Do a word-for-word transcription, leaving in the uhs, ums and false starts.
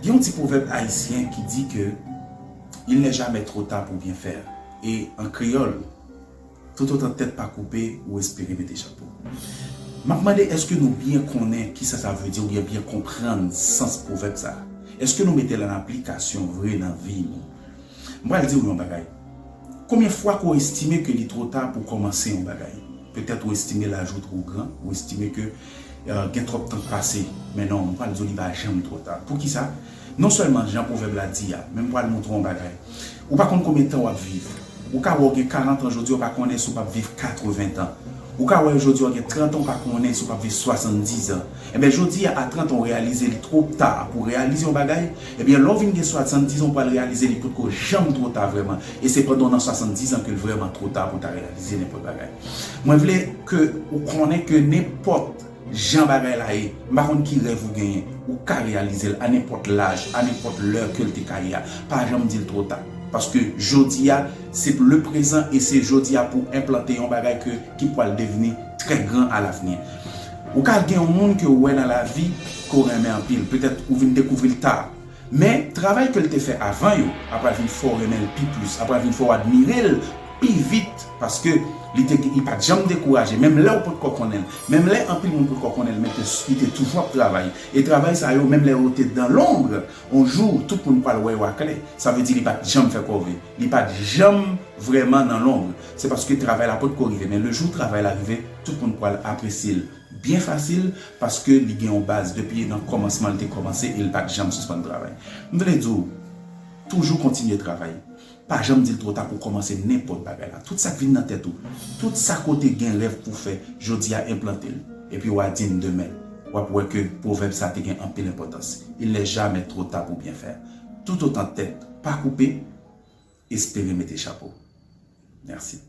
Gen yon ti pwovèb ayisyen ki di ke il n'est jamais trop tard pour bien faire. E an kreyòl, tout otan tèt pa koupe, ou espere mete chapo. M ap mande, èske nou byen konnen kisa sa vle di oubyen byen konprann sans pwovèb sa a? Èske nou mete l an aplikasyon vre nan vi nou? M pral di w yon bagay. Konbyen fwa ke w estime ke li twò ta pou w kòmanse yon bagay? Petèt ou estime laj ou twò gran, ou estime ke, euh, gen twòp tan k pase. Men non, m pral di w li pa janm twò ta. Poukisa? Non sèlman jan pwovèb la di a, men m pral montre w yon bagay. Ou pa konn konbyen tan w ap viv. Ou ka wè w gen karant an jodi, ou pa konnen si w p ap viv katreven tan. Ou ka wè jodi w gen trant an, ou pa konnen si w p ap viv swasanndiz an. Enben, jodi a, a trant an, w reyalize li twò ta pou w reyalize yon bagay. Ebyen, lè w vin gen swasanndiz an, w pral reyalize li potko janm twò ta vrèman. E se pandan w nan swasanndiz an ke l vrèman twò ta pou w ta reyalize nenpòt bagay. Mwen vle ke ou konnen ke nenpòt jan bagay la ye, m pa konn ki rèv ou genyen, ou ka reyalize l a nenpòt laj, a nenpòt lè ke l te ka ye a. Pa janm di l twò ta. Paske jodi a, se le prezan e se jodi a pou w enplante yon bagay ke, ki pral devni trè gran a lavni. Ou ka gen yon moun ke w wè nan lavi ke w renmen anpil. Petèt ou vin dekouvri l ta. Men, travay ke l te fè avan yo, ap pral vin fè w renmen l pi plis, ap pral vin fè w admire l pi vit, paske li te, li pa t janm dekouraje, menm lè w potko konnen l, menm lè anpil moun potko konnen l, men te, li te toujou ap travay. E travay sa yo, menm lè yo te dans l'ombre, yon jou, tout moun pral wè yo aklè. Sa vle di li pa t janm fè kòve, li pa t janm vrèman nan lonb. Se paske travay la potko rive, men le jou travay la rive, tout moun pral apresye l byen fasil, paske li gen yon baz depi nan kòmansman li te kòmanse e li pa t janm sispann travay. M vle di w, toujou kontinye travay. Pa janm di l twò ta pou w kòmanse nenpòt bagay la. Tout sa k vin nan tèt ou, tout sa ke w te gen rèv pou w fè, jodi a enplante l. Epi w a di m demen, w ap wè ke pwovèb sa te gen anpil enpòtans. Il n'est jamais trop tard pour bien faire. Tout otan tèt pa koupe, espere mete chapo. Mèsi.